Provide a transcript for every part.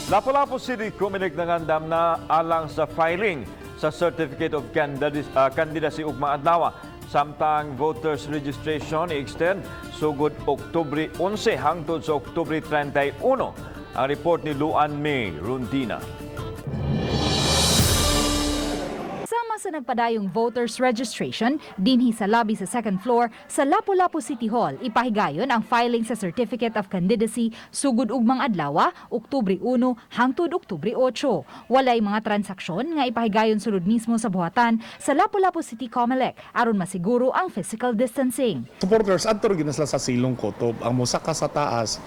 Lapu-Lapu City Comelec nangandam na alang sa filing sa Certificate of Candidacy ugma adlaw. Samtang voters registration i-extend sugod Oktubre 11 hangtod sa Oktubre 31. Ang report ni Luan May Rundina. Sama sa nagpadayong voters registration, dinhi sa lobby sa second floor sa Lapu-Lapu City Hall, ipahigayon ang filing sa Certificate of Candidacy sugod ugmang adlaw, Oktubre 1 hangtod Oktubre 8. Walay mga transaksyon nga ipahigayon sulod mismo sa buhatan sa Lapu-Lapu City Comelec aron masiguro ang physical distancing. Supporters adto ra gyud na sila sa silong kutob. Ang mosaka sa taas,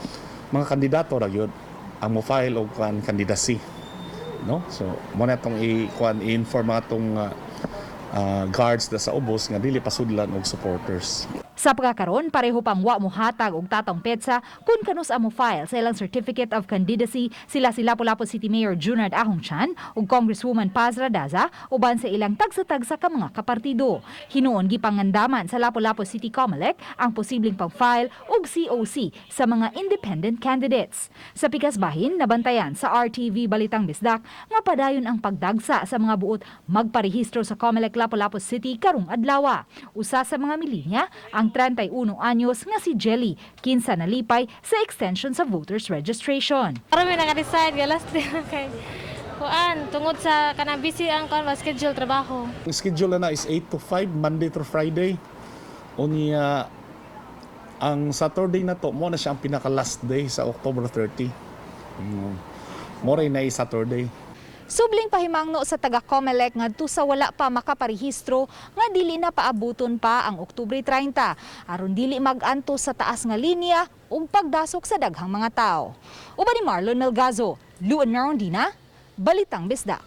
mga kandidato ra gyud ang mo file og kuan, candidacy, no? So mo na tong i kuan, i-inform atong guards da sa ubos nga dili pasudlan og supporters. Sa pagkakaron, pareho pang wa mohatag og tatong petsa kung kanus-a mo file sa ilang Certificate of Candidacy sila si Lapu-Lapu City Mayor Junard Ahong Chan ug Congresswoman Paz Radaza uban sa ilang tagsa-tagsa ka mga kapartido. Hinuon gipangandaman sa Lapu-Lapu City Comelec ang posibleng pag-file og COC sa mga independent candidates. Sa pikas bahin, nabantayan sa RTV Balitang Bisdak nga padayon ang pagdagsa sa mga buot magparehistro sa Comelec Lapu-Lapu City karong adlaw. Usa sa mga milinya ang 31 anyos nga si Jelly, kinsa nalipay sa extension sa voters registration. Karon mi naka-decide nga last day kay kuan tungod sa kanang busy ang kuan ba, schedule trabaho. Ang schedule na is 8 to 5, Monday to Friday. Unya ang Saturday na to mo na siya ang pinaka last day sa October 30. Mo ray na Saturday. Subling pahimangno sa taga Comelec ngadto sa wala pa makaparehistro nga dili na paabuton pa ang Oktubre 30 aron dili mag-antos sa taas nga linya ug pagdasok sa daghang mga tao. Uban ni Marlon Melgazo, Luan Merondina, Balitang Bisdak.